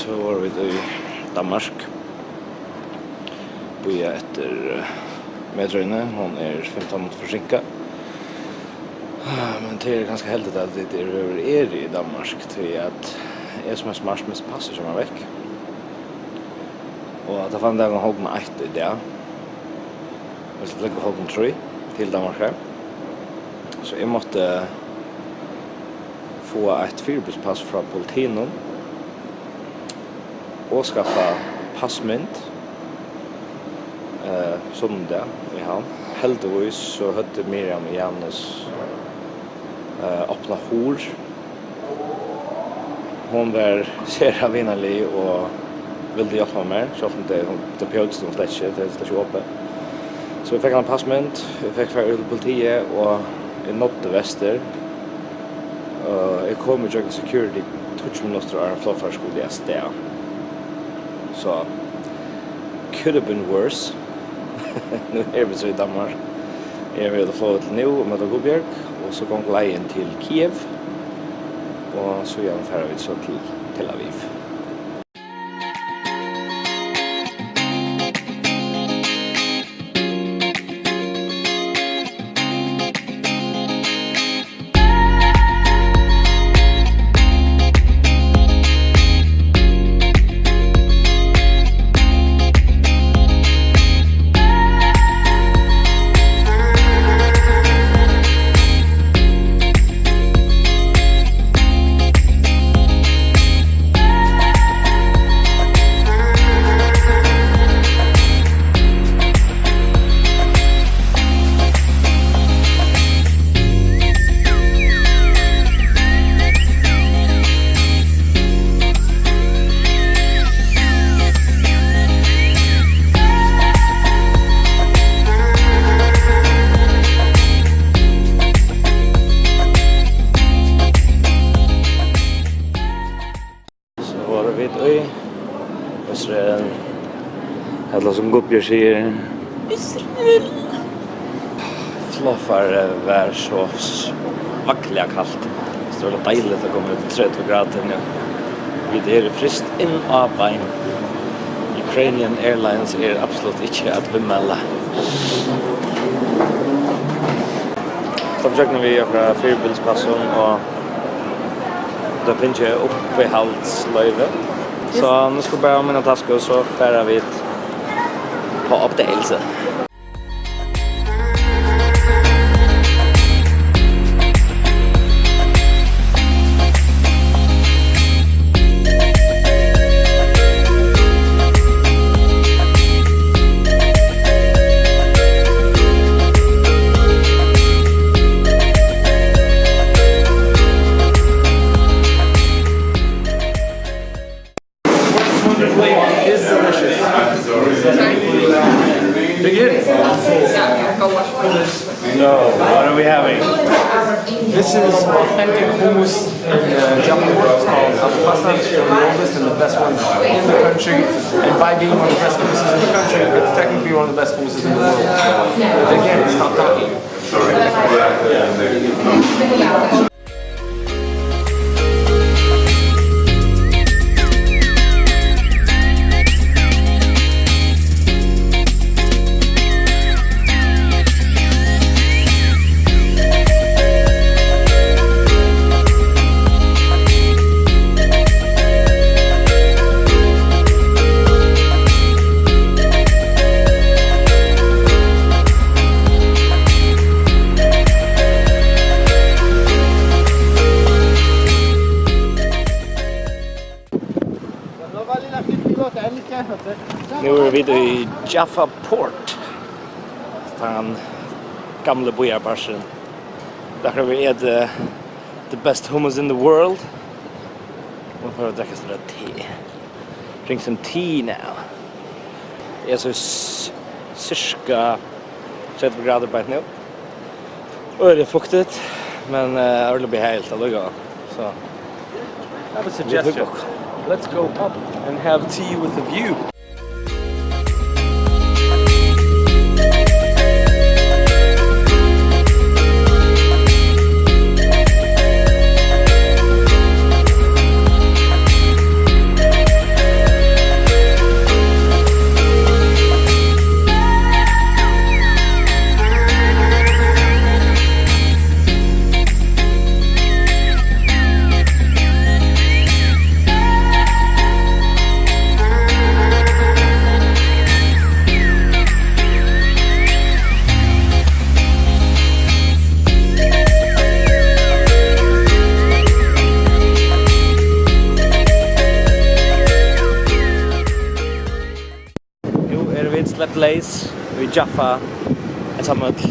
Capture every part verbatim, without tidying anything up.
So vóru vit í Danmark. Bíða eftir, eh, metroini. Hon er fimtan minuttir forsinkað. Ah, men tað er kanska heldigt, at vit eru, eru í Danmark, tí at eg sum er smart, misti passið hjá mær vekk. Og at tað fann dag hálvgum eitt í dag. Vit flúgva hálvgum trý til Danmarkar. So eg mátti fáa eitt fyribils pass frá politinum og skaffa passmynd, eh, sunnudag í Havn. Heldigvís so høvdu Miriam og Janus, eh, opnað hurð. Hon var sera vinarlig og vildi hjálpa mær, sjálvt um tað, hon, tað bjóðist hon slett ikki, tað er slett ikki opið. So eg fekk eina passmynd, eg fekk farið út til politiið og eg náddi vestur. Og eg kom ígjøgnum security tíggju minuttir áðrenn flogfarið skuldi avstað. So, could have been worse. Nú eru vit so í Danmark. Eg eri við at flyga til nú og møta Guðbjørg, og so gongur leiðin til Kiev, og síðan fara vit so til Tel Aviv. So vóru vit í Ísrael, ella sum Guðbjørg sigur, Ísrael. Flogfarið var so svakliga kalt. So tað var deiligt at koma út í tretivu gradir nú. Vit eru fryst inn á bein. Ukrainian Airlines er absolutt ikki at viðmæla. Kom gjøgnum við okkara fyribils passum og tað fingið uppihaldsloyvi. So nú skal bara mína tasku, so fara vit på oppdagelse. Is delicious. Begin. So, what are we having? This is authentic hummus in, uh, Jaffa Port. It's called Abu Hassan. It's one of the oldest and the best ones in the country. And by being one of the best hummuses in the country, it's technically one of the best hummuses in the world. Again, stop talking. Nú eru vit í Jaffa Port, tann gamli býarparturin. Har vit eta the best hummus in the world. Og fara at drekka sær te. Drink some tea now. Eg eri so s-, sirka tretivu gradir beint nú. Øgiliga fuktigt, men, eh, øgiliga behagligt allíkavæl. So, I have a suggestion. Let's go up and have tea with a view. Jaffa, enn saman øll.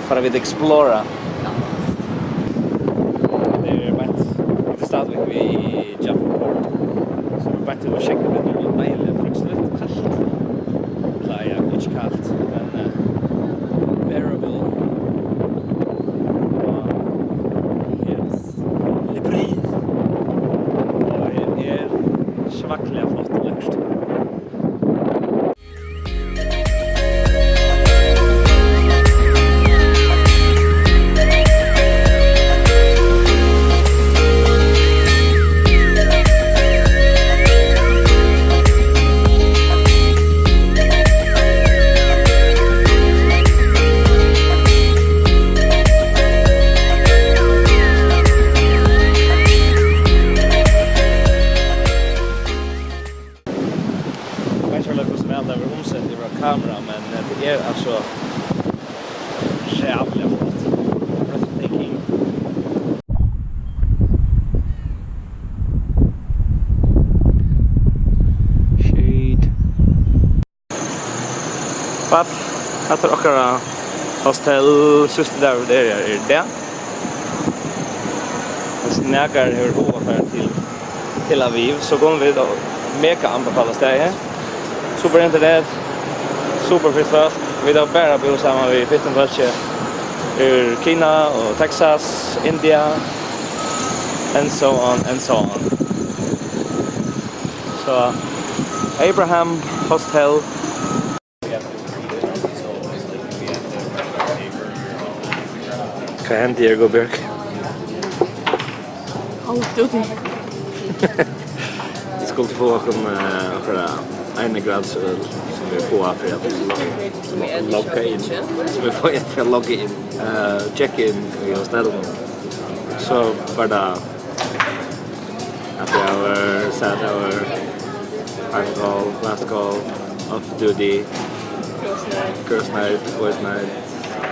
Fara vit explora. Vit eru beint, vit eru stadigvæk við Jaffa Port. So vit eru beint út á sjógv, vit eru deiliga fryktiligt kalt. Ella, ja, ikki kalt, men, eh, bearable. Og, yes. Libris. Og her er svakliga flott, lekkurt. Eg veit ikki, hvussu væl tað verður umsett yvir á kamera, men, eh, tað er altso ræðuliga flott. Breathtaking. Shade. Paff, hatta er okkara hostel, síðsti dagur vit eru her er í dag. Viss nakar hevur hug at fara til Tel Aviv, so kunnu vit mega anbefala staðið. Super internet, super fitt fólk. Vit hava bara búð saman við fittum fólki úr Kina og Texas, India, and so on and so on. So, Abraham Hostel. Hvat hendi her, Guðbjørg? Alt úti. Vit skuldu fáa okkum, eh, okkara eina grads øl, sum vit fáa fyri at lo-, sum vit logga inn, sum vit fáa fyri at logga inn, eh, checka inn í hostelinum. So var tað happy hour, sad hour, final call, last call, off duty, girls night, boys night,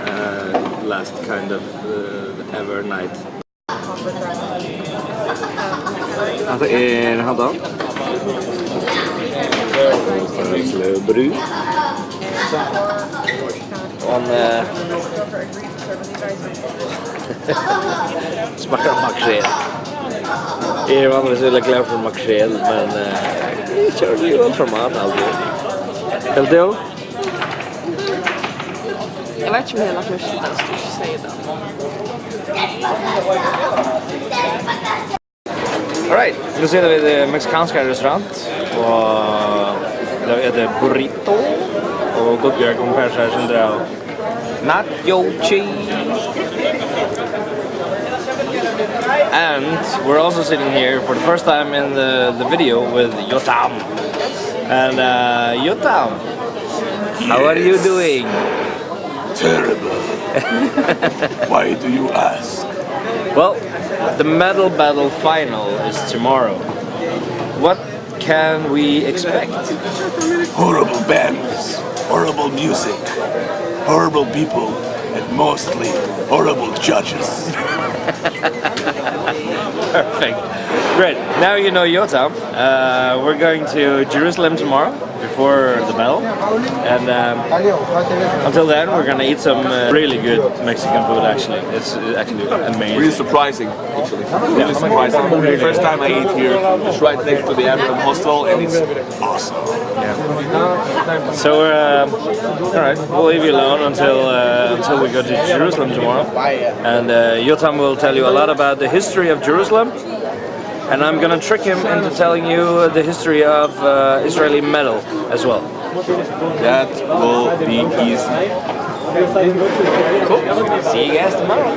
uh, last kind of, uh, ever night. Hatta er handan. Brú. Og, eh, smakkar makrel. Eg eri vanligvis øgiliga glaður fyri makrel, men, eh, eg eri ikki øgiliga væl format, altso. Heldur tú? Eg veit ikki, um eg hevði lagt merki til tað, viss tú ikki segði tað. Alright, nú sita vit í meksikanskari restaurant, og tað eitur burrito, og Guðbjørg, hon fær sær eitt sindur av nacho cheese. And we're also sitting here for the first time in the, the video with Yotam. And, uh, Yotam, how are you doing? Terrible. Why do you ask? Well, the Metal Battle final is tomorrow. What can we expect? Horrible bands, horrible music, horrible people, and mostly horrible judges. Perfect. Great. Now you know Yotam. Uh, we're going to Jerusalem tomorrow before the battle. And, um, until then, we're gonna eat some, uh, really good Mexican food, actually. It's, uh, actually amazing. Really surprising, actually. Really surprising. First time I eat here. It's right next to the Abraham Hostel, and it's awesome. Yeah. So, uh, all right, we'll leave you alone until, uh, until we go to Jerusalem tomorrow. And, uh, Yotam will tell you a lot about the history of Jerusalem. And I'm gonna trick him into telling you the history of, uh, Israeli metal as well. That will be easy. Cool. See you guys tomorrow.